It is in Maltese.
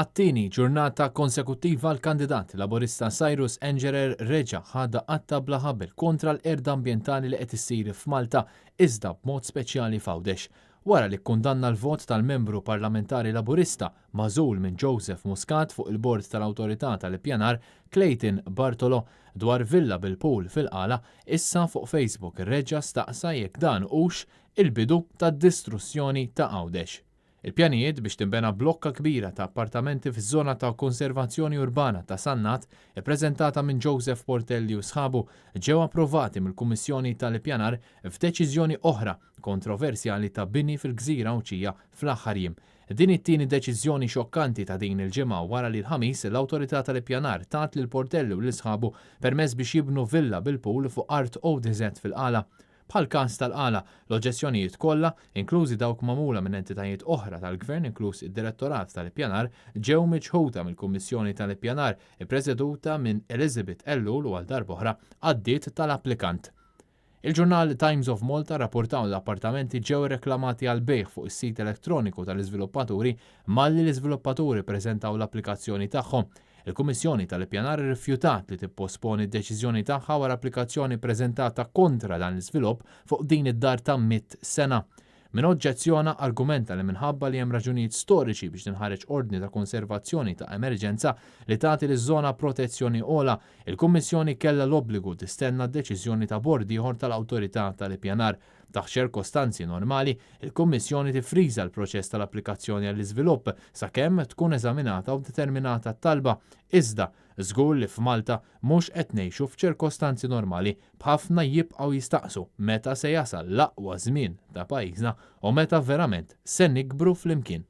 Għat-tieni ġurnata konsekuttiva l-kandidat Laburista Cyrus Engerer reġa' ħadha qatta bla ħabel kontra l-qerda ambjentali li qed issir f'Malta iżda b'mod speċjali f'Għawdex. Wara li kkundanna l-vot tal-Membru Parlamentari Laburista magħżul minn Joseph Muscat fuq il-Bord tal-Awtorità tal-Ippjanar Clayton Bartolo dwar villa bil-pool fil-Qala, issa fuq Facebook reġa' staqsa jekk dan hux il-bidu tad-distruzzjoni ta' Għawdex. Il-pjanijiet biex tinbena blokka kbira ta' appartamenti fiż-żona ta' konservazzjoni urbana ta' Sannat, ippreżentata minn Joseph Portelli u sħabu, ġew approvati mill-Kummissjoni tal-Ippjanar f'deċiżjoni oħra kontroversjali ta' bini fil-gżira Għawdxija fl-aħħar jiem. Din hi t-tieni deċiżjoni xokkanti ta' din il-ġimgħa wara li l-Ħamis l-Awtorità tal-Ippjanar tat lil Portelli u lil sħabu permess biex jibnu villa bil-pool fuq art ODZ fil-Qala. Bħall-każ tal-Qala, l-oġġezzjonijiet kollha, inklużi dawk magħmula minn entitajiet oħra tal-Gvern inkluż id-Direttorat tal-Ippjanar, ġew miċħuda mill-Kummissjoni tal-Ippjanar ippreseduta minn Elizabeth Ellul u għal darb'oħra għaddiet tal-applikant. Il-ġurnal Times of Malta rrappurtaw li l-appartamenti ġew irreklamati għall-bejgħ fuq is-sit elettroniku tal-iżviluppaturi malli l-iżviluppaturi ppreżentaw l-applikazzjoni tagħhom. Il-Kummissjoni tal-Ippjanar irrifjutat li tipposponi d-deċiżjoni tagħha wara applikazzjoni ppreżentata kontra dan l-iżvilupp fuq din id-dar ta' 100 sena. Min oġġezzjona argumenta li minħabba li hemm raġunijiet storiċi biex tinħareġ ordni ta' konservazzjoni ta' emerġenza li tagħti liż-żona protezzjoni ogħla, il-Kummissjoni kellha l-obbligu tistenna d-deċiżjoni ta' bord ieħor tal-Awtorità tal-Ippjanar. Taħt ċerkostanzi normali, il-Kummissjoni tiffriża l-proċess tal-applikazzjoni għall-iżvilupp sakemm tkun eżaminata u determinata t-talba. Iżda, żgur li f'Malta mhux qed ngħixu f'ċirkostanzi normali, b'ħafna jibqgħu jistaqsu meta se jasal l-aqwa żmien ta' pajjiżna u meta verament se nikbru flimkien.